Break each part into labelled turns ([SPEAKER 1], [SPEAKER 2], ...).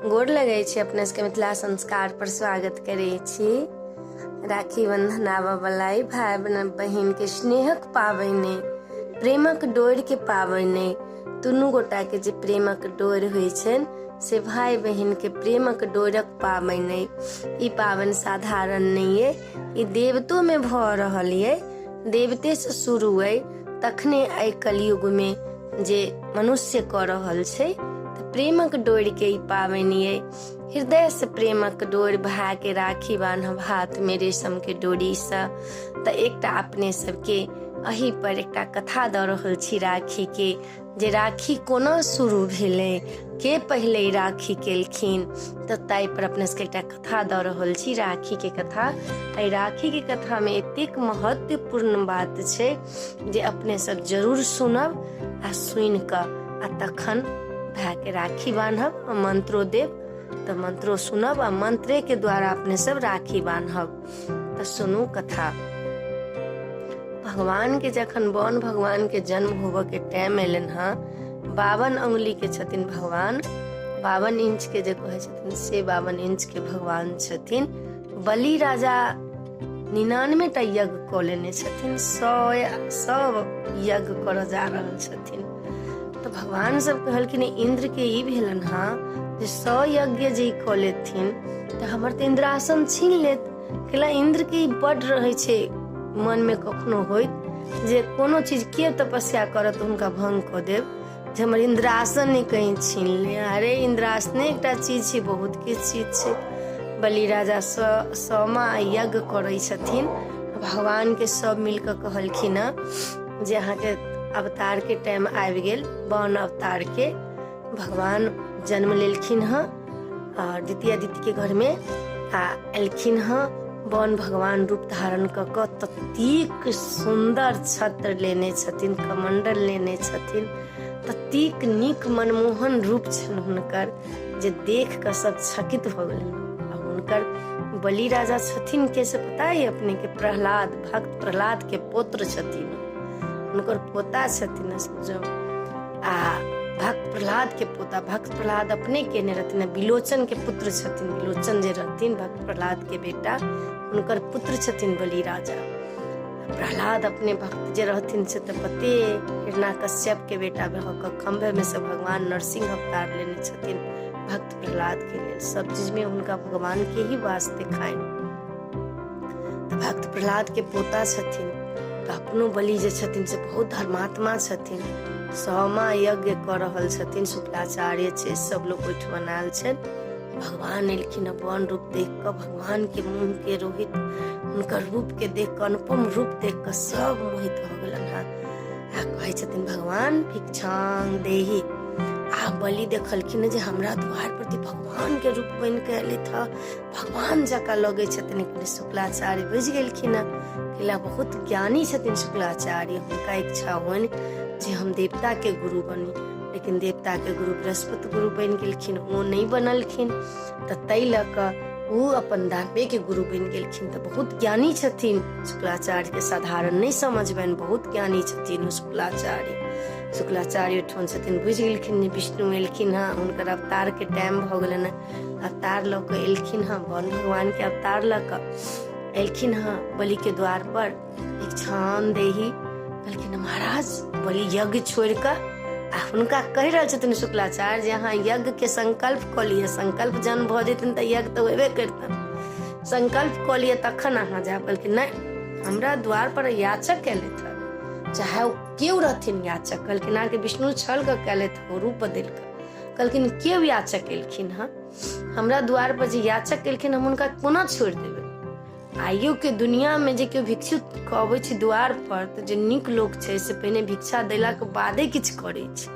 [SPEAKER 1] गोर लगै छी अपने सबके मिथिला संस्कार पर स्वागत करै छी। राखी बंधन आबऽ वाला अइ, भाय बहिन के स्नेहक पाबनि अइ, प्रेमक डोरि के पाबनि अइ। दुनू गोटा के जे प्रेमक डोरि होइ छनि से भाय बहिन के प्रेमक डोरक पाबनि अइ। ई पाबनि साधारण नहि अइ, ई देवतो में भऽ रहल अइ, देवते से शुरू अइ, तखने एहि कलयुग में जे मनुष्य कऽ रहल छै। तऽ प्रेमक डोरि के ई पाबनि अइ। हृदय से प्रेमक डोरि भाय के राखी बान्हब हाथ में रेशम के डोरी से। तऽ एकटा अपने सबके एहि पर एकटा कथा दऽ रहल छी राखी के, जे राखी कोना शुरू भेलै, के पहिले राखी केलखिन, तऽ ताहि पर अपने सबके एकटा कथा दऽ रहल छी, राखी के कथा। एहि राखी के कथा में एतेक महत्वपूर्ण बात छै जे अपने सब जरूर सुनब आ सुनि कऽ आ तखन भाय के राखी बान्हब आ मंत्रो देब, तऽ मंत्रो सुनब आ मंत्रे के द्वारा अपने सब राखी बान्हब। तऽ सुनू कथा। भगवान के जखन बन भगवान के जन्म होबऽ के टाइम एलनि हँ, 52 अंगुली के छथिन भगवान, 52 इंच के जे कहै छथिन से 52 इंच के भगवान छथिन। बलि राजा 99 टा यज्ञ कऽ लेने छथिन, 100 यज्ञ करऽ जा रहल छथिन। तऽ भगवान सब कहलखिन इंद्र के ई भेलनि हँ जे 100 यज्ञ जे कऽ लेथिन तऽ हमर तऽ इंद्रासन छीन लेत। कैला इंद्र के ई बड रहै छै मन में कखनो होइत जे कोनो चीज के तपस्या करत हुनका भंग कऽ देब, जे हमर इंद्रासन नहि कहीं छीन ले। अरे इंद्रासने एकटा चीज छै, बहुत किछु चीज छै। बलि राजा सौमा यज्ञ करै छथिन। भगवान के सब मिल कऽ कहलखिन हँ जे अहाँके अवतार के टाइम आबि गेल, वन अवतार के भगवान जन्म लेलखिन हँ और द्वितीय अदिति के घर में आ एलखिन हँ। वन भगवान रूप धारण कऽ कऽ ततेक सुन्दर छत्र लेने छथिन, कमंडल लेने छथिन, ततेक नीक मनमोहन रूप छनि हुनकर जे देख कऽ सब चकित भऽ गेलनि। आ हुनकर बलि राजा छथिन के से पता है अपने के? प्रहलाद, भक्त प्रहलाद के पुत्र छथिन, हुनकर पोता छथिन समझो। आ भक्त प्रहलाद के पोता, भक्त प्रहलाद अपने केने रहथिन, विलोचन के पुत्र छथिन। विलोचन जे रहथिन भक्त प्रहलाद के बेटा, हुनकर पुत्र छथिन बलि राजा। प्रहलाद अपने भक्त जे रहथिन से तऽ पते हिरण्यकश्यप के बेटा भऽ कऽ खम्भे में से भगवान नरसिंह अवतार लेने छथिन भक्त प्रहलाद के लेल। सब चीज में हुनका भगवान के ही वास्ते खाइन। तऽ भक्त प्रहलाद के पोता छथिन, तऽ अपनो बलि जे छथिन से बहुत धर्मात्मा छथिन। सौमा यज्ञ कऽ रहल छथिन, शुक्लाचार्य छै, सब लोग ओहिठमा आयल छनि। भगवान एलखिन वन रूप देख कऽ, भगवान के मुँह के रोहित हुनकर रूप के देख कऽ, अनुपम रूप देख कऽ सब मोहित भऽ गेलनि हँ। आ कहै छथिन भगवान भिक्षांग देही। आ बलि देखलखिन जे हमरा द्वार प्रति भगवान के रूप बनि कऽ एलथि हँ, भगवान जकाँ लगै छथिन। शुक्लाचार्य बुझि गेलखिन हँ, कैला बहुत ज्ञानी छथिन शुक्लाचार्य। हुनका इच्छा होइन जे हम देवता के गुरु बनी, लेकिन देवता के गुरु बृहस्पति गुरु बनि गेलखिन, ओ नहि बनलखिन। तऽ ताहि लऽ कऽ ओ अपन दानवे के गुरु बनि गेलखिन। तऽ बहुत ज्ञानी छथिन शुक्लाचार्य के साधारण नहि समझबनि, बहुत ज्ञानी छथिन ओ शुक्लाचार्य। शुक्लाचार्य ओहिठाम छथिन, बुझि गेलखिन जे विष्णु एलखिन हँ, हुनकर अवतार के टाइम भऽ गेलनि हँ। अवतार लऽ कऽ एलखिन हँ, वन भगवान के अवतार लऽ कऽ एलखिन हँ बलि के द्वार पर। भिक्षाम देही कहलखिन महाराज। बलि यज्ञ छोड़ि कऽ आ हुनका कहि रहल छथिन शुक्लाचार्य जे अहाँ यज्ञ के संकल्प कऽ लिअ। संकल्प जहन भऽ जेतनि तऽ यज्ञ तऽ होबे करतनि, संकल्प कऽ लिअ तखन अहाँ जायब। कहलखिन नहि, हमरा द्वार पर याचक एलथि हँ, चाहे ओ केओ रहथिन याचक। कहलखिन अहाँके विष्णु छल कऽ कयलथि, ओ रूप बदलि कऽ। कहलखिन केओ याचक एलखिन हँ, हमरा द्वार पर जे याचक एलखिन हम हुनका कोना छोड़ि देबै? आइयो के दुनिया में जे केओ भिक्षुक अबै छै द्वार पर तऽ जे नीक लोक छै से पहिने भिक्षा देलाके बादे किछु करै छै।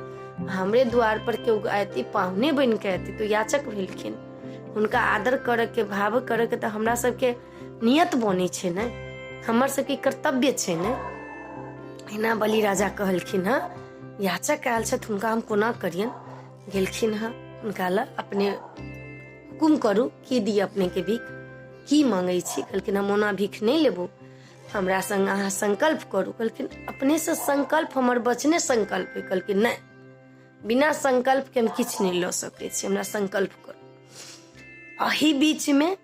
[SPEAKER 1] हमरे द्वार पर केओ अयती, पाहुने बनि कऽ अयती तऽ याचक भेलखिन, हुनका आदर करऽ के भाव करऽ के तऽ हमरा सबके नियत बनै छै ने, हमर सबके कर्तव्य छै ने। एना बलि राजा कहलखिन हँ याचक आयल छथि हुनका हम कोना करियन। गेलखिन हँ हुनका लग, अपने हुकुम करू की दी अपने के भीख, की मांगै छी? कहलखिन हम ओना भीख नहि लेबो, हमरा संग अहाँ संकल्प करू। कहलखिन अपनेसँ संकल्प, हमर वचने संकल्प। कहलखिन नहि, बिना संकल्प के हम किछु नहि लऽ सकै छी, हमरा संकल्प करू। अही बीचमे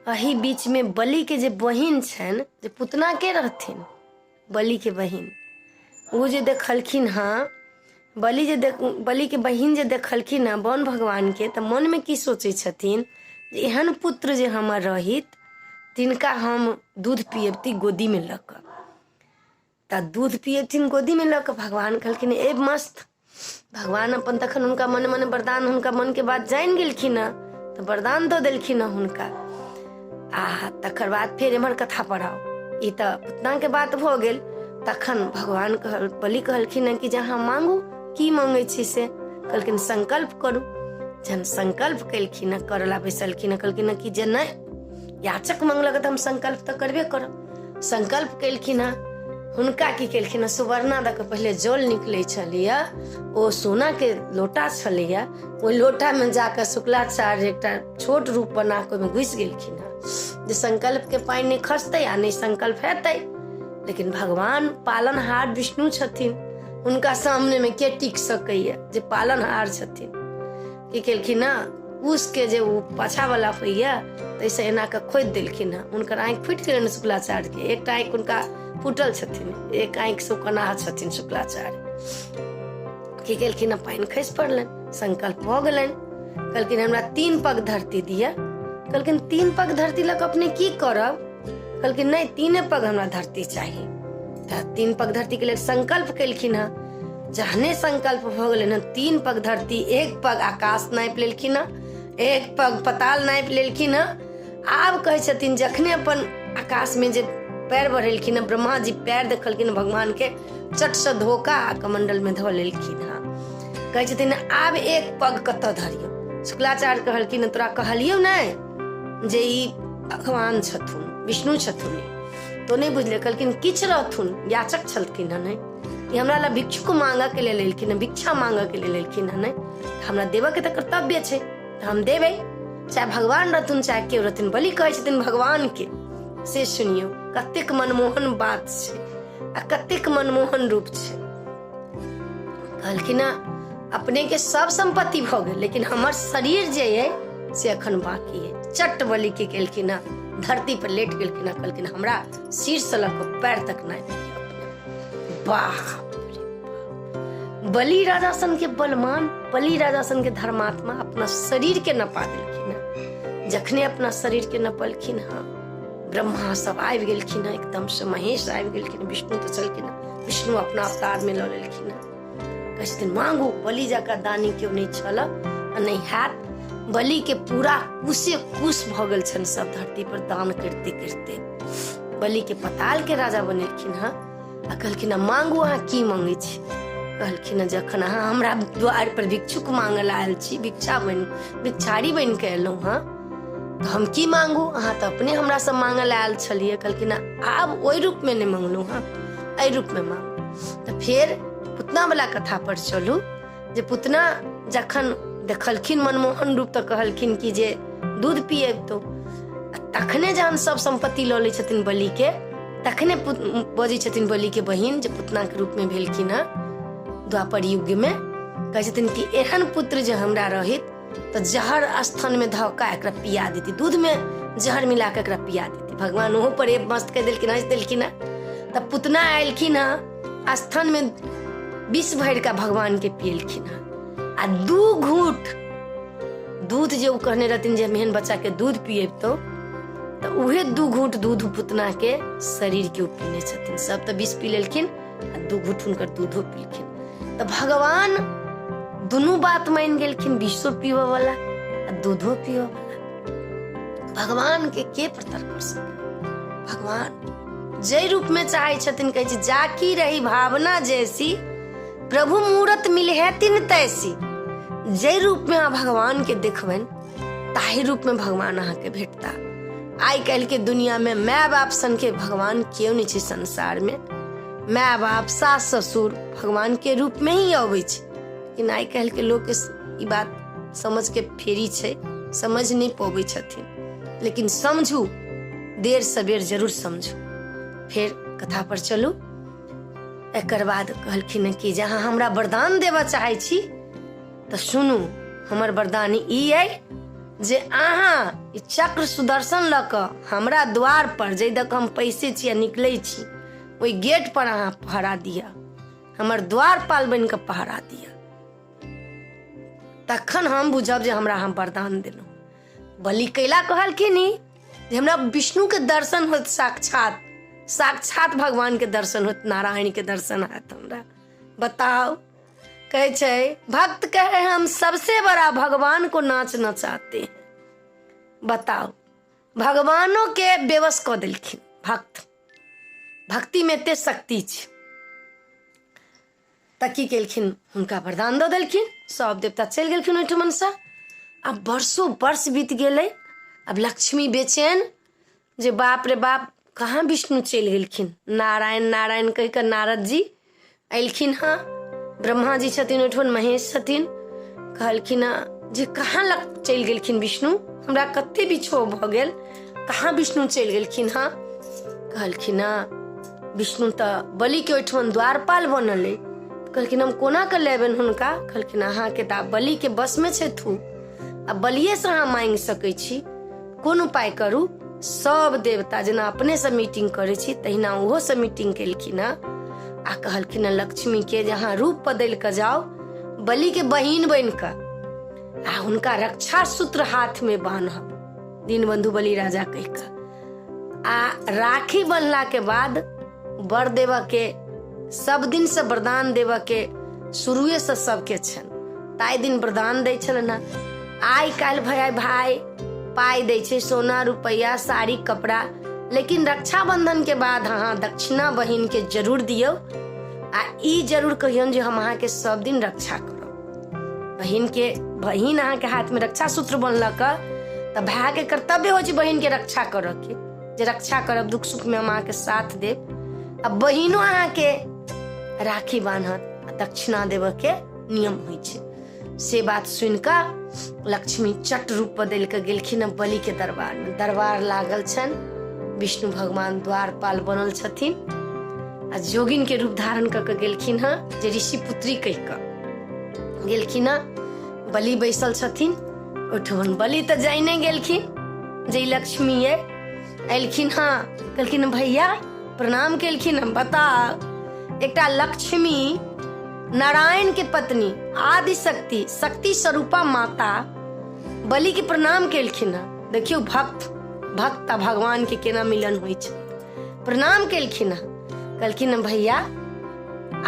[SPEAKER 1] अही बीचमे बलिके जे बहिन छनि, जे पुतना के रहथिन बलिके बहिन, ओ जे देखलखिन हँ बलि जे देख बलिके बहिन जे देखलखिन हँ वन भगवानके, तऽ मनमे की सोचै छथिन जे एहन पुत्र जे हमर रहित तिनका हम दूध पियबती गोदीमे लऽ कऽ। तऽ दूध पियथिन गोदीमे लऽ कऽ। भगवान कहलखिन ए मस्त। भगवान अपन तखन हुनका मने मने वरदान, हुनका मनके बात जानि गेलखिन हँ तऽ वरदान दऽ देलखिन हँ हुनका। आ तकर बाद फेर एम्हर कथा पढ़ाउ, ई तऽ पुतनाके बात भऽ गेल। तखन भगवान कहल बलि कहलखिन हँ कि जे अहाँ मांगू, की मांगै छी से? कहलखिन संकल्प करू। जहन संकल्प केलखिन हँ, करऽ ला बैसलखिन हँ, कहलखिन हँ कि जे नहि, याचक मांगलक तऽ हम संकल्प तऽ करबे करब। संकल्प केलखिन हँ, हुनका की केलखिन हँ, सुवर्णा दऽ कऽ पहिले जल निकलै छलैया, ओ सोनाके लोटा छलैया, ओहि लोटामे जाकऽ शुक्लाचार्य एकटा छोट रूप बना कऽ ओहिमे घुसि गेलखिन हँ जे संकल्पके पानि नहि खसतै आ नहि संकल्प हेतै। लेकिन भगवान पालनहार विष्णु छथिन, हुनका सामनेमे के टिक सकैया जे पालनहार छथिन। की केलखिन हँ, कुशके जे ओ पाछावला होइया ताहिसँ एना कऽ खोदि देलखिन हँ, हुनकर आँखि फूटि गेलनि शुक्लाचार्यके। एकटा आँखि हुनका फूटल छथिन, एक आँखिसँ कनाह छथिन शुक्लाचार्य। की केलखिन हँ, पानि खसि पड़लनि, संकल्प भऽ गेलनि। कहलखिन हमरा 3 पग धरती दिअ। कहलखिन 3 पग धरती लऽ कऽ अपने की करब? कहलखिन नहि, 3 पग हमरा धरती चाही। तऽ 3 पग धरतीके लेल संकल्प केलखिन हँ। जहने संकल्प भऽ गेलनि हँ, 3 पग धरती, 1 पग आकाश नापि लेलखिन हँ, 1 पग पताल नापि लेलखिन हँ। आब कहै छथिन जखने अपन आकाशमे जे पैर बढ़ेलखिन हँ, ब्रह्मा जी पैर देखलखिन भगवानके, चटसँ धोखा आ कमंडलमे धऽ लेलखिन हँ। कहै छथिन आब 1 पग कतऽ धरियौ? शुक्लाचार्य कहलखिन तोरा कहलियौ नहि जे ई भगवान छथुन, विष्णु छथुन, तो नहि बुझले। कहलखिन किछु रहथुन, याचक छलखिन हँ, नहि ई हमरा लए भिक्षुक मांगऽ के लेल एलखिन हँ, भिक्षा मांगऽ के लेल एलखिन हँ, नहि हमरा देबऽ के तऽ कर्तव्य छै, तऽ हम देबै, चाहे भगवान रहथुन चाहे केओ रहथिन। बलि कहै छथिन भगवान के। से सुनियौ कतेक मनमोहन बात छै आ कतेक मनमोहन रूप छै। कहलखिन अपने के सब सम्पत्ति भऽ गेल, लेकिन हमर शरीर जे अइ से अखन बाकी है। चट बलि के केलखिन हँ, धरती पर लेट गेलखिन हँ, कहलखिन हमरा सिर से लऽ कऽ पैर तक नहि। बाप रे बाप, बलि राजा सन के बलमान, बलि राजा सन के धर्मात्मा अपना शरीर के नपा देलखिन हँ। जखने अपना शरीर के नपलखिन हँ, ब्रह्मा सब आबि गेलखिन हँ, एकदम से महेश आबि गेलखिन, विष्णु तऽ छलखिन हँ, विष्णु अपना अवतार में लऽ लेलखिन हँ। कहै छथिन मांगू, बलि जकाँ दानी केओ नहि छल आ नहि हैत। बलि के पूरा कुशे कुश भऽ गेल छनि सब धरती पर दान करिते करिते। बलि के पताल के राजा बनेलखिन हँ आ कहलखिन हँ मांगू, अहाँ की मांगै छी? कहलखिन हँ जखन अहाँ हमरा द्वार पर भिक्षुक मांगल आयल छी, भिक्षा बनि भिक्षारी बनि कऽ एलहुँ हँ, तऽ हम की मांगू? अहाँ तऽ अपने हमरा से मांगल आयल छलियै। कहलखिन हँ आब ओहि रूपमे नहि मांगलहुँ हँ, एहि रूपमे मांगू। तऽ फेर पुतना वाला कथा पर चलू, जे पुतना जखन देखलखिन मनमोहन रूप तऽ कहलखिन कि जे दूध पियबितौ। तखने जहन सब सम्पत्ति लऽ लै छथिन बलि के, तखने बजै छथिन बलि के बहिन जे पुतना के रूप में भेलखिन हँ द्वापर युग में, कहै छथिन कि एहन पुत्र जे हमरा रहित तऽ जहर स्थान में धऽ कऽ एकरा पिया देती, दूध में जहर मिला कऽ एकरा पिया देती। भगवान ओहो पर एक मस्त कहि देलखिन, हँसि देलखिन हँ। तऽ पुतना एलखिन हँ, स्थान में विष भरि कऽ भगवान के पियलखिन हँ आ 2 घूंट दूध जे ओ कहने रहथिन जे हम एहन बच्चा के दूध पियबितौ, तऽ उहे 2 घूंट दूध पुतना के शरीर के ओ पीने छथिन। सब तऽ विष पी लेलखिन आ 2 घूंट हुनकर दूधो पीलखिन। तऽ भगवान दुनू बात मानि गेलखिन, विषो पीबऽ वाला आ दूधो पीबऽ वाला। भगवान के प्रतर कर सके? भगवान जै रूप में चाहे छथिन, कहै छै जाकी रही भावना जैसी प्रभु मूरत मिले है तिन तैसी। जै रूप में अहाँ भगवान के देखबनि ताहि रूप में भगवान अहाँ के भेटता। आइ काल्हि के दुनिया में my बाप सन के भगवान केओ नहि छै संसार में। My बाप सास ससुर भगवान के रूप में ही अबै छै, लेकिन आइ काल्हि के लोक के ई बात समझ के फेरी छै, समझ नहि पबै छथिन। लेकिन समझू, देर सबेर जरूर समझू। फेर कथा पर चलू। एकर बाद कहलखिन कि जे अहाँ हमरा वरदान देबऽ चाहै छी तऽ सुनू, हमर वरदान ई अइ जे अहाँ ई चक्र सुदर्शन लऽ कऽ हमरा द्वार पर जाहि दऽ कऽ हम पैसे छी आ निकलै छी, ओहि गेट पर अहाँ पहरा दिअ, हमर द्वारपाल बनि कऽ पहरा दिअ, तखन हम बुझब जे हमरा अहाँ वरदान देलहुँ। बलि कैला कहलखिन ई जे हमरा विष्णु के दर्शन होत, साक्षात साक्षात भगवान के दर्शन होत, नारायण के दर्शन होत हमरा। बताओ, कहै छै भक्त कहे हम सबसे बड़ा भगवान को नाच नचाते हैं। बताओ, भगवानों के बेवस कऽ देलखिन भक्त। भक्ति में एते शक्ति छै। तऽ की केलखिन, हुनका वरदान दऽ देलखिन। सब देवता चलि गेलखिन ओहिठमनसँ। आब वर्षो वर्ष बीत गेलै। आब लक्ष्मी बेचैन जे बाप रे बाप, कहाँ विष्णु चलि गेलखिन। नारायण नारायण कहि कऽ नारद जी अयलखिन हँ। ब्रह्मा जी छथिन ओहिठमन, महेश छथिन। कहलखिन हँ जे कहाँ लग चलि गेलखिन विष्णु, हमरा कते बिछोह भऽ गेल, कहाँ विष्णु चलि गेलखिन हँ। कहलखिन हँ विष्णु तऽ बलिके ओहिठमन द्वारपाल बनल अइ। कहलखिन हम कोना कऽ लेबनि हुनका। कहलखिन अहाँके तऽ आब बलिके बसमे छथि, आ बलिएसँ अहाँ मांगि सकै छी, कोन उपाय करू। सब देवता जेना अपने से मीटिंग करै छी तहिना ओहो से मीटिंग केलखिन हँ आ कहलखिन हँ लक्ष्मी के जे अहाँ रूप बदलि कऽ जाउ, बलि के बहिन बनि कऽ, आ हुनका रक्षा सूत्र हाथ में बान्हब, दीनबंधु बलि राजा कहि कऽ। आ राखी बन्हला के बाद वर देबऽ के सब दिन से वरदान देबऽ के शुरुए से सबके छनि, ताहि दिन वरदान दै छलनि हँ। आइ काल्हि भैया भाय पाइ दै छै, सोना रुपैआ साड़ी कपड़ा, लेकिन रक्षाबंधन के बाद अहाँ दक्षिणा बहिन के जरूर दियौ आ ई जरूर कहियौन जे हम अहाँके सब दिन रक्षा करब। बहिन के बहिन अहाँके हाथ में रक्षा सूत्र बनलक तऽ भाय के कर्तव्य होइ छै बहिन के रक्षा करऽ के, जे रक्षा करब, दुख सुख में हम अहाँके साथ देब। आ बहिनो अहाँके राखी बान्हत आ दक्षिणा देबऽ के नियम होइ छै। से बात सुनि कऽ लक्ष्मी चट रूप बदलि कऽ गेलखिन हँ बलि के दरबार में। दरबार लागल छनि, विष्णु भगवान द्वारपाल बनल छथिन आ जोगिन के रूप धारण कऽ कऽ गेलखिन हँ, जे ऋषि पुत्री कहि कऽ गेलखिन हँ। बलि बैसल छथिन ओहिठमन। बलि तऽ जाइने गेलखिन जे ई लक्ष्मी अइ। एलखिन हँ, कहलखिन भैया, प्रणाम केलखिन हँ। बता, एकटा लक्ष्मी नारायण के पत्नी आदि शक्ति शक्ति स्वरूपा माता बलि के प्रणाम केलखिन हँ। देखियौ भक्त भक्त आ भगवान के केना मिलन होइ छै। प्रणाम केलखिन हँ, कहलखिन हँ भैया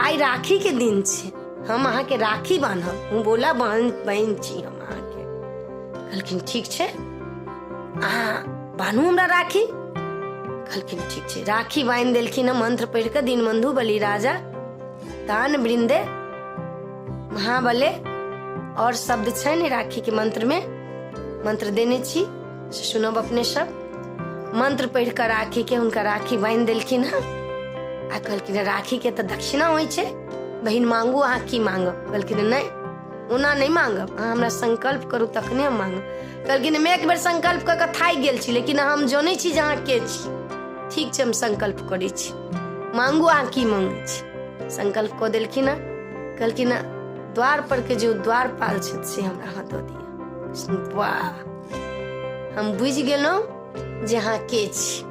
[SPEAKER 1] आइ राखी के दिन छै, हम अहाँके राखी बान्हब, हम बोला बहन बहन छी हम अहाँके। कहलखिन ठीक छै, अहाँ बान्हू हमरा राखी। कहलखिन ठीक छै। राखी बान्हि देलखिन हँ मंत्र पढ़ि कऽ, दीनबंधु बलि राजा दान वृंदे महाबले, और शब्द छै ने राखी के मंत्र में, मंत्र देने छी से सुनब अपने सब। मंत्र पढ़ि कऽ राखी के हुनका राखी बान्हि देलखिन हँ आ कहलखिन राखी के तऽ दक्षिणा होइ छै, बहिन मांगू अहाँ की मांगब। कहलखिन नहि ओना नहि मांगब, अहाँ हमरा संकल्प करू तखने हम मांगब। कहलखिन हम एक बेर संकल्प कऽ कऽ थाकि गेल छी, लेकिन हम जनै छी जे अहाँ के छी। ठीक छै, हम संकल्प करै छी, मांगू अहाँ की मांगै छी। संकल्प कऽ देलखिन हँ। कहलखिन हँ द्वार पर के जे द्वारपाल छथि से हमरा अहाँ दऽ दिअ। वाह, हम बुझि गेलहुँ जे अहाँ के छी।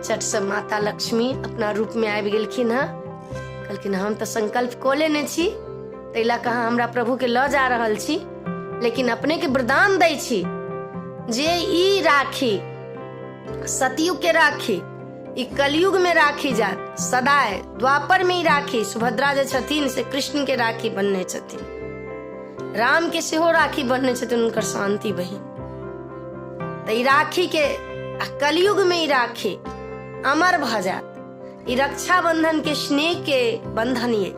[SPEAKER 1] चट से माता लक्ष्मी अपना रूप में आबि गेलखिन हँ। कहलखिन हम तऽ संकल्प कऽ लेने छी, ताहि लऽ कऽ अहाँ हमरा प्रभु के लऽ जा रहल छी, लेकिन अपने के वरदान दै छी जे ई राखी सतयुग के राखी ई कलयुग में राखी जात सदाय द्वापर में ई राखी। सुभद्रा जे छथिन से कृष्ण के राखी बनने छथिन, राम के सेहो राखी बनने छथिन हुनकर शांति बहिन। तऽ ई राखी के आ कलयुग में ई राखी अमर भऽ जात। ई रक्षाबंधन के स्नेह के बंधन ये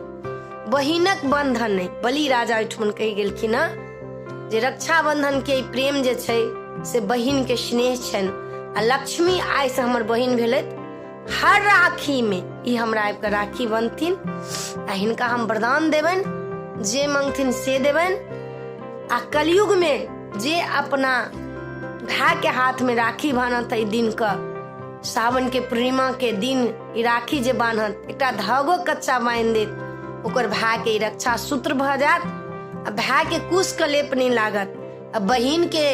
[SPEAKER 1] बहिनक बंधन नहीं। बलि राजा ओहिठमन कहि गेलखिन हँ जे रक्षाबंधन के ई प्रेम जे छै से बहिन के स्नेह छनि आ लक्ष्मी आइ से हमर बहिन भेलथि, हर राखी में ई हमरा आबि कऽ राखी बनथिन आ हिनका हम वरदान देबनि, जे मंगथिन से देबनि। आ कलयुग में जे अपना भाय के हाथ में राखी बान्हत एहि दिन के सावन के पूर्णिमा के दिन ई राखी जे बान्हत, एकटा धागो कच्चा बान्हि देत, ओकर भाय के ई रक्षा सूत्र भऽ जायत आ भाय के कुश के लेप नहि लागत। आ बहिन के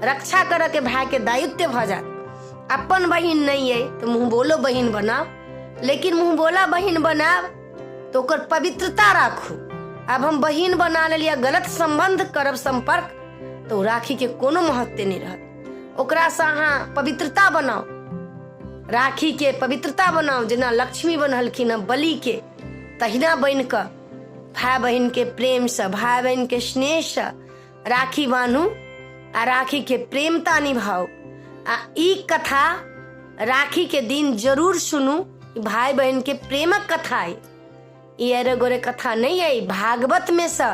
[SPEAKER 1] रक्षा करऽ के भाय के दायित्व भऽ जायत। अपन बहिन नहि अइ तऽ मुँह बोलो बहिन बनाउ, लेकिन मुँह बोला बहिन बनायब तऽ ओकर पवित्रता राखू। आब हम बहिन बना लेलियै, गलत सम्बन्ध करब सम्पर्क, तऽ ओ राखीके कोनो महत्व नहि रहत। ओकरासँ अहाँ पवित्रता बनाउ, राखीके पवित्रता बनाउ। जेना लक्ष्मी बनलखिन हँ बलिके, तहिना बनि कऽ भाय बहिनके प्रेमसँ, भाय बहिनके स्नेहसँ राखी बान्हू आ राखीके प्रेमता निभाउ। आ ई कथा राखीके दिन जरूर सुनू, भाय बहिनके प्रेमक कथा अइ। ई अरे गोरे कथा नहि अइ, भागवत में से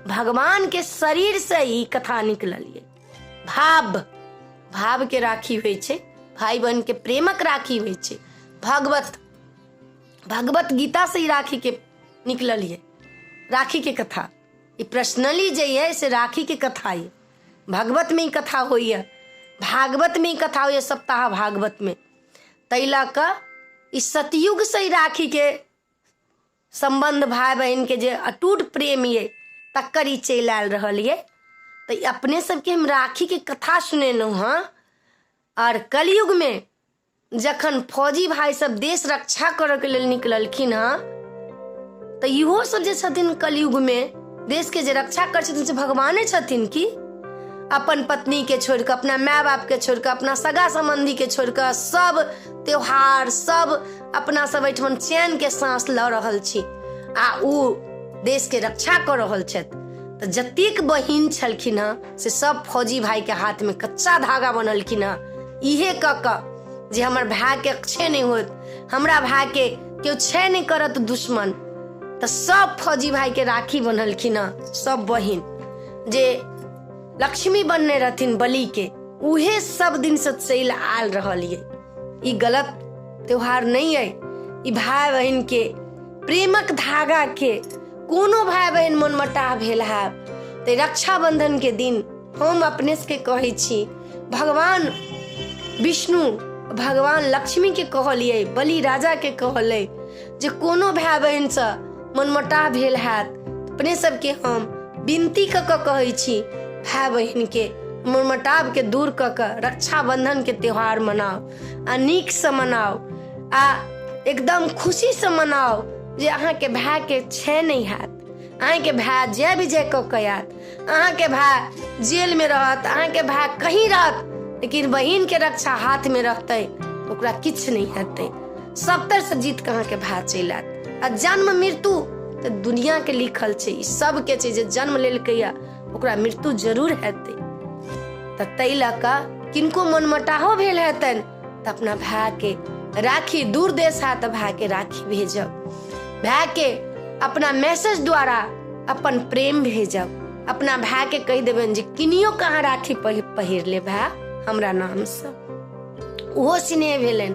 [SPEAKER 1] भगवान के शरीर से ई कथा निकलल ये। भाव भाव के राखी होइ छै, भाई बहन के प्रेमक राखी होइ छै। भगवत भगवत गीता से ई राखी के निकलल ये, राखी के कथा। ई पर्सनली जे ये से राखी के कथा ये, भगवत में ई कथा होइए, भागवत में ई कथा होइए, सप्ताह भागवत में। ताहि लऽ कऽ ई सतयुग से ई राखी के सम्बन्ध, भाय बहिन के जे अटूट प्रेम ये, तकर ई चलि आयल रहल ये। तऽ अपने सबके हम राखी के कथा सुनेलहुँ हँ। आओर कलयुग में जखन फौजी भाई सब देश रक्षा करऽ के लेल निकललखिन हँ, तऽ इहो सब जे छथिन कलयुग में देश के जे रक्षा करै छथिन से भगवाने छथिन की? अपन पत्नी के छोड़ि कऽ, अपना माय बाप के छोड़ि कऽ, अपना सगा संबंधी के छोड़ि कऽ, सब त्योहार सब अपना सब एहिठमन चैन के सांस लऽ रहल छी आ ओ देश के रक्षा कऽ रहल छथि। तऽ जतेक बहिन छलखिन हँ से सब फौजी भाई के हाथ में कच्चा धागा बनलखिन हँ, इहे कऽ कऽ जे हमर भाय के क्षय नहि होत, हमरा भाय के केओ क्षय नहि करत दुश्मन। तऽ सब फौजी भाई के राखी बनलखिन हँ सब बहिन। जे लक्ष्मी बनने रहथिन बलि के, उहे सब दिन से चलि आयल रहल ये। ई गलत त्योहार नहीं है, ई भाई बहिन के प्रेमक धागा के कोनो भाई बहिन मनमटाव भेल है ते रक्षाबंधन के दिन हम अपने सबके कहै छी, भगवान विष्णु भगवान लक्ष्मी के कहलियै, बलि राजा के कहलै जे कोनो भाई बहिन से मनमटाव भेल हैत, अपने सबके हम विनती कऽ कऽ कहै छी, भाई बहिन के मनमटाव के दूर कऽ कऽ रक्षाबंधन के त्योहार मनाउ आ नीक से मनाउ आ एकदम खुशी से मनाउ जे अहाँके भाय के क्षय नहि हैत, अहाँके भाय जय विजय कऽ कऽ आयत, अहाँके भाय जेल में रहत, अहाँके भाय कहीं रहत, लेकिन बहिन के रक्षा हाथ में रहतै ओकरा किछु नहि हेतै। सबतर से जीत के अहाँके भाय चलि आयत। आ जन्म मृत्यु तऽ दुनिया के लिखल छै, ई सबके छै, जे जन्म लेलकैया ओकरा मृत्यु जरूर हेतै। तऽ ताहि लऽ कऽ किनको मनमटाहो भेल हेतनि तऽ अपना भाय के राखी, दूर देश है तऽ भाय के राखी भेजब, भाय के अपना मैसेज द्वारा अपन प्रेम भेजब, अपना भाय के कहि देबनि जे किनियो कहाँ राखी पहिर ले भाय हमरा नाम से, ओहो स्नेह भेलनि।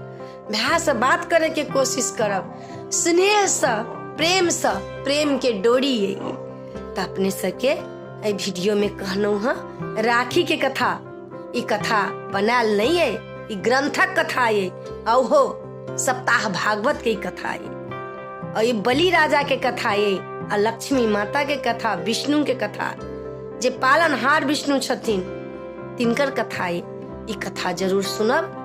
[SPEAKER 1] भाय से बात करे के कोशिश करब स्नेह से, प्रेम से, प्रेम के डोरी ये। तऽ अपने सबके एहि वीडियो में कहलहुँ हँ राखी के कथा, ई कथा बनायल नहीं है, ई ग्रंथक कथा ये, ओहो सप्ताह भागवत के कथा ये, और ई बलि राजा के कथा ये, आ लक्ष्मी माता के कथा, विष्णु के कथा, जे पालनहार विष्णु छथिन तिनकर कथा ये। ई कथा जरूर सुनब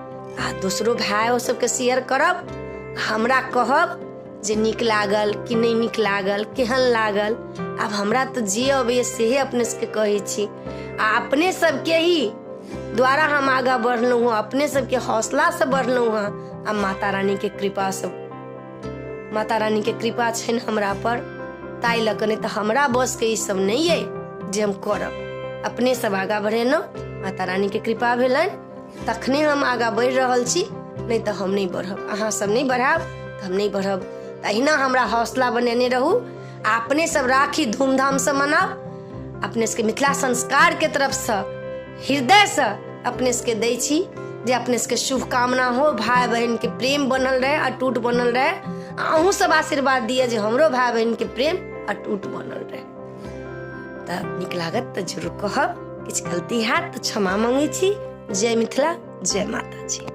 [SPEAKER 1] आ दोसरो भाय ओ सबके शेयर करब, हमरा कहब जे नीक लागल कि नहि नीक लागल, केहन लागल। आब हमरा तऽ जे अबैया सेहे अपने सबके कहै छी आ अपने सबके ही द्वारा हम आगाँ बढ़लहुँ हँ, अपने सबके हौसलासँ बढ़लहुँ हँ आ माता रानी के कृपासँ, माता रानी के कृपा छनि हमरा पर, ताहि लऽ कऽ, नहि तऽ हमरा बसके ई सब नहि अइ जे हम करब। अपने सब आगाँ बढ़ेलहुँ, माता रानी के कृपा भेलनि तखने हम आगाँ बढ़ि रहल छी, नहि तऽ हम नहि बढ़ब। अहाँ सब नहि बढ़ायब तऽ हम नहि बढ़ब। तऽ अहिना हमरा हौसला बनेने रहू आ अपने सब राखी धूमधामसँ मनाउ। अपने सबके मिथिला संस्कारके तरफसँ हृदयसँ अपने सबके दै छी जे अपने सबके शुभकामना हो, भाय बहिनके प्रेम बनल रहे, अटूट बनल रहे, आ अहूँ सब आशीर्वाद दिअ जे हमरो भाय बहिनके प्रेम अटूट बनल रहे। तऽ नीक लागत तऽ जरूर कहब, किछु गलती हैत तऽ क्षमा मांगै छी। जय मिथिला, जय माता जी।